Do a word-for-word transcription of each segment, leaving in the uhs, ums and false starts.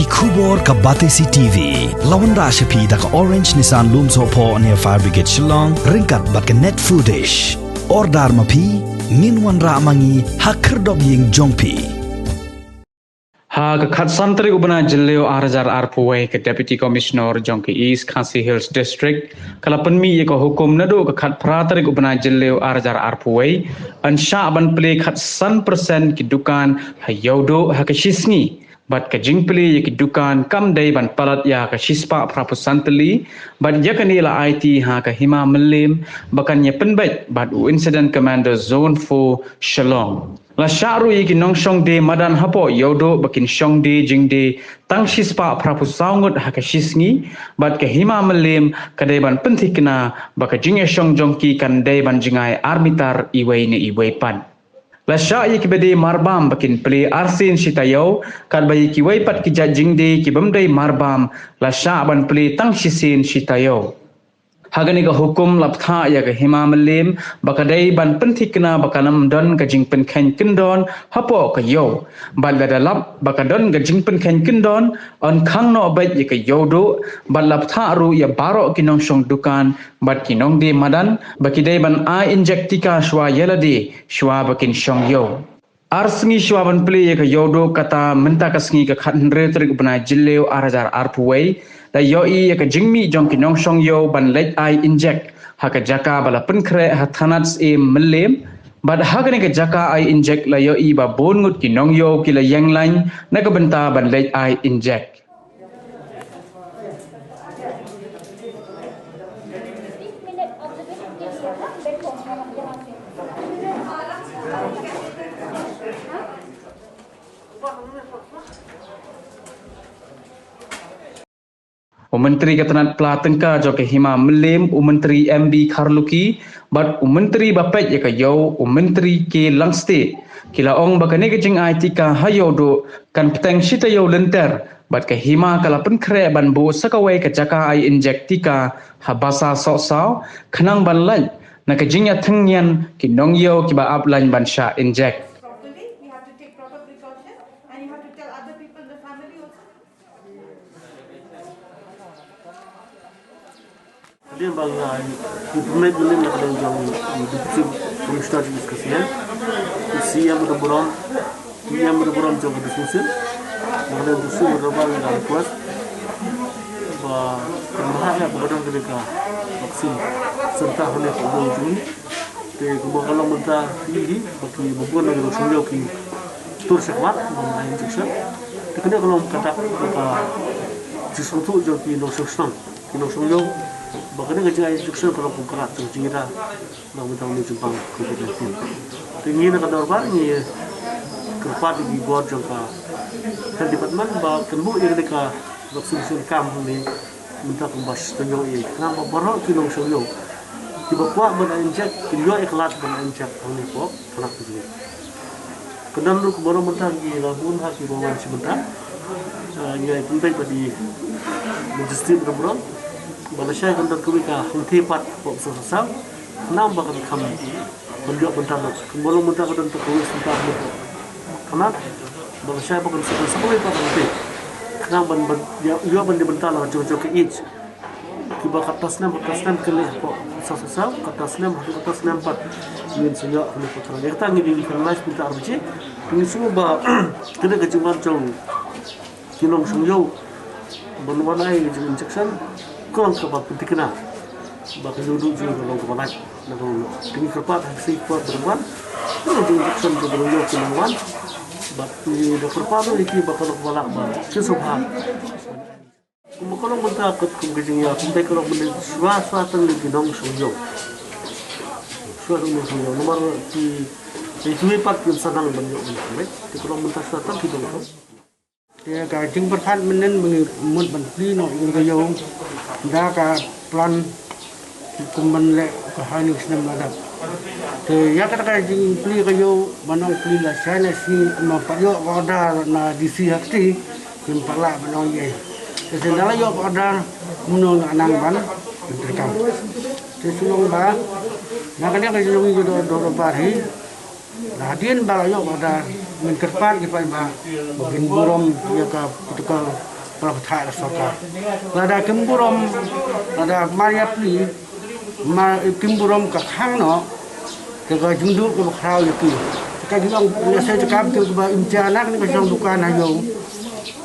Khubor ka Batesi T V la wanrah sha phi da ka Orange Nissan Lumsohphoh near Fire Brigade Shillong, ryngkat bad ka Net Foodish. Order ma phi, ngin wanrah ma ngi ha khyrdop ïing jong phi. Ha ka khatsan tarik u bnai Jylliew ar hajar arphew wei, ka Deputy Commissioner jong ka East Khasi Hills District ka la pynmih ïa ka hukum naduh ka khatphra tarik u bnai Jylliew ar hajar arphew wei, yn shah ban plie khatsan percent ki dukan ha Ïewduh ha ka shi sngi. Bad ka jingplie ïa ki dukan kam dei ban palat ïa ka shispah phraphew san tylli, bad ïa kane la aiti ha ka Hima Mylliem ba kan ïa pynbeit bad u Incident Commander Zone four Shillong. La shah ruh ïa ki nongshong die madan hapoh Ïewduh ba kin shong die jingdie tang shispah phraphew saw ngut ha ka shi sngi, bad ka Hima Mylliem ka dei ban pynthikna ba ka jingïashong jong ki kan dei ban jngai ar mitar iwei na iwei pat. La shah ïa kiba die marbam ba kin plie arsien shi taïew, katba ïa kiwei pat ki jait jingdie ki bym dei marbam la shah ban plie tang shisien shi taïew. Ha kane ka hukum la bthah ïa ka Hima Mylliem ba ka dei ban pynthikna ba kan ym don ka jingpynkheiñ kyndon hapoh ka ïew. Bad lada lap ba ka don ka jingpynkheiñ kyndon, yn khang noh beit ïa ka Ïewduh, bad la bthah ruh ïa baroh ki nongshong dukan bad ki nongdie madan ba ki dei ban ai injek tika shuwa ïa lade, shuwa ba kin shong ïew. Ar sngi shuwa ban plie ïa ka Ïewduh, kata mynta ka sngi ka khathynriew tarik u bnai Jylliew ar hajar arphew wei, la ïohi ïa ka jingmih jong ki nongshong ïew ban leit ai injek ha ka jaka ba la pynkhreh ha thanat syiem Mylliem. Bad ha kane ka jaka ai injek la ïohi ba bun ngut ki nongïew ki la ïeng lain na ka bynta ban leit ai injek. U Myntri ka tnat pla tyngka jong ka Hima Mylliem, u Myntri M B Kharlukhi, bad u Myntri ba peit ïa ka ïew, u Myntri K Langstieh, ki la ong ba kane ka jingai tika ha Ïewduh kan bteng shi taïew lynter, bad ka Hima ka la pynkhreh ban buh sa kawei ka jaka ai injek tika ha Basa Sohsaw, khnang ban lait na ka jingïathyngngian ki nongïew kiba ap lain ban shah injek. Properly, we have to take proper precaution and you have to tell other people in the family also. Hadien ba nga, ah, ki pynleit mynnin na ka liang jong i Deputy Commissioner jong East Khasi Hills, i C M ka burom, i M ka burom jong ka District Council, na ka liang jong ka District Council nga request ba kan mahak ïa kaba don kane ka vaccine center hangne ha Umroi jong ngi. Te kumba ka long mynta hi hi ba ki ba bun na ki nongshong ïew ki tur shakhmat ban ai injection. Te kane ka long ka dak ka jingsngewthuh jong ki nongshong shnong, ki nongshong ïew ba kane ka jingai injection ka long kum ka dak jong ka jingïada na ka bynta une u jingpang covid nineteen. Te ngi na ka dorbar ngi kyrpad ïa ki bor jong ka Health Department ba kan buh ïa kane ka vaccination camp hangne mynta kumba shu tynñiang ïa khnang ba baroh ki nongshong ïew kiba kwah ban ai injek kin ïoh ïa ka lad ban ai injek hangne hapoh thanak ka jong ngi. Kyndan ruh kumba long mynta ngi la bun ha kiba wan shi bynta. Ah, ngi ai pynbeit bad i Majesty Baroh Briew ba lashai kan don kawei ka hangthie pat hapoh Basa Sohsaw khnang ba kan kham ban ïoh bynta noh. Kumba long mynta ka don ka kawei center hapoh thanak ba lashai ba kan sa kan sa kawei pat hangthie khnang ban ban ïoh ban ïoh bynta la jong jong ka ïeit. Kiba kata snem, kata snem kane hapoh Basa Sohsaw, kata snem, haduh kata snem pat ngin sa ïoh kane hapoh thanak. Ïa kata ngi dei finalize mynta arphew shi. Ngi sngew ba kane ka jingwan jong ki nongshong ïew ban wan ai ka jing injection ka long kaba pynthikna ba ka Ïewduh jong ngi ka long kaba lait na ka long. Te ngi kyrpad ha ka sngi ka por ba dang wan ka long jing injection jong ka long ïew ka long wan. Bad ngi da kyrpad ïa ki ba ka long kaba lah ba kin sngewbha. Kumba ka long mynta katkum ka jingïa, kumta ka long mynta shuwa shuwa tang ki nongshong ïew. Shuwa tang nongshong ïew. Namar ki, ki kiwei pat kin sa nang ban ïoh ban kumta. Te ka long mynta shuwa tang ki nongshong. Te ka jingpyrkhat mynnin ba ngi mut ban plie noh ïa ka ïew da ka plan kum ban leh ka ha ine i snem la dep. Te ïa kata ka jingplie ka ïew ban ong plie lashai na sngi ma pat ïoh ka order na D C ha kti kim pat lah ban ong ei. Te shen da la ïoh ka order kumno nga nang ban pyntreikam. Te shu long ba na kane ka jingïohi jong u dorbar hi. Hadien ba la ïoh ka order, ngin kyrpad ki paidbah ba kin burom ïa ka protocol Pala pathai da sorkar. Lada kim burom, lada mar ïa pli, mar kim burom ka khang noh, te ka jingduh kaba khraw ïa ki. Te ka jingong, ïa sa te ka bynta kaba im ja na kane ka jong dukan ha ïew.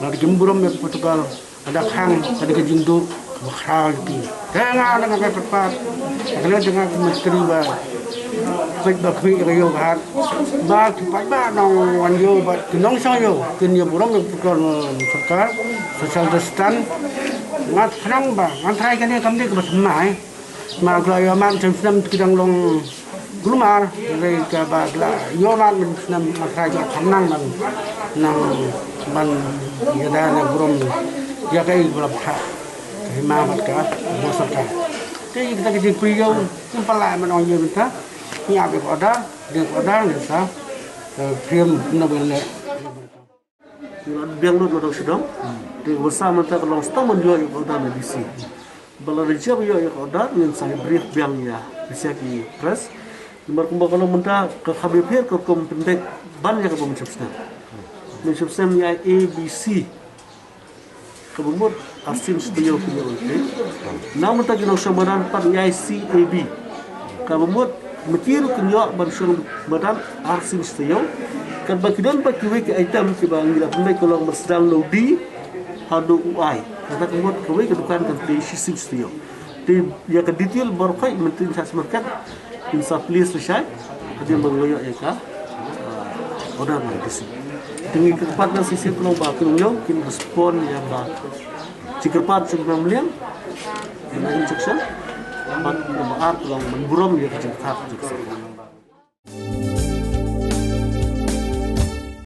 Lada kim burom ïa ka protocol, lada khang, ka dei ka jingduh kaba khraw ïa ki. Te nga, nga, nga kyrpad, nga kyrpad ïa ka myntri ba peit ba khmih ïa ka ïew ka hat. Ba ki paidbah nongwan ïew bad ki nongshong ïew kin ïa burom ïa ka protocol sorkar, social distance. Nga khnang ba ngan trai kane kam dei kaba thymmai. Ma ka la ïoh mad snem snem ki dang long kulmar, hynrei kaba la ïoh mad snem snem nga trai ka kham nang ban, nang ban ïada ne burom ïa kaei kaba la phah ka hima bad ka sorkar. Te kita ki jingpyrshang kum pala man ong ïa mynta. Ngi ap ïa ka order, dei ka order ngi sa, eh, phim na ban leh. Ngi la biang lut na dong sha dong. Te ka basa mynta ka long stang ban ïoh ïa ka order na D C. Ba la da jop ïoh ïa ka order ngin sa brief biang ïa, ïa ki press. Namar kumba ka long mynta ka kham ïapher ka rukom pynbeit ban ïa kaba mynshwa snem. Mynshwa snem ïa A B C. Kaba mut arsien shi taïew ki ïoh ïa ka. Na mynta ki nongshong madan pat ïa C A B. Kaba mut mynta ruh kin ïoh ban shong madan arsien shi taïew. Katba ki don pat kiwei ki item kiba ngi la pynbeit ka long ban sdang na u D haduh u I. Kata ka mut kawei ka dukan kan tei shisien shi taïew. Te ïa ka detail baroh khoit mynta ngin sa smarkat, ngin sa plie lashai hadien ba ngi la ïoh ïa ka, ah, order na D C. Te ngi kyrpad na shisien ka long ba ki nongñiew kin respond ïa ka jingkyrpad jong ki nongmlien, ïa ka injunction, bad number ar ka long ban burom ïa ka jingkyrpad jong ki.